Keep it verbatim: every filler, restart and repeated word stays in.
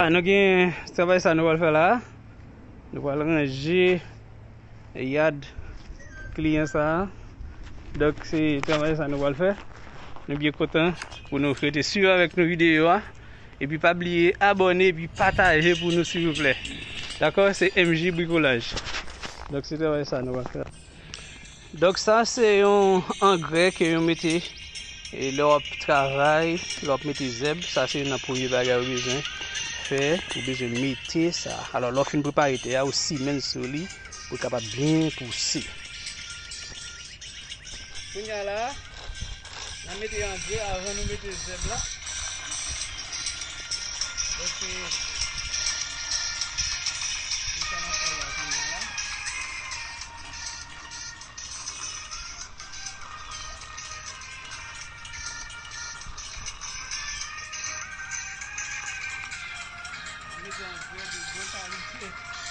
Nou gen travay sa nou pral fè la. Nou pral ranje yad kliyan sa. Donk, se travay sa nou pral fè. Nou byen kontan pou nou rete swiv avèk nou videyo a. Epi pa bliye abòne epi pataje pou nou, silvouplè. Dakò? Se M J Bricolage. Donk, se travay sa nou pral fè. Donk, sa se yon angrè ke yo mete, e lè w ap travay, lè w ap mete zèb, sa se youn nan premye bagay ou bezwen fè, ou bezwen mete sa. Alò, lè w fin prepare tè a, ou simen l sou li pou l kapab byen pouse. Kounye a la, n a mete angrè avan nou mete zèb la. Donk, se, se sa n ap fè la kounye a la. Mete angrè de bon kalite.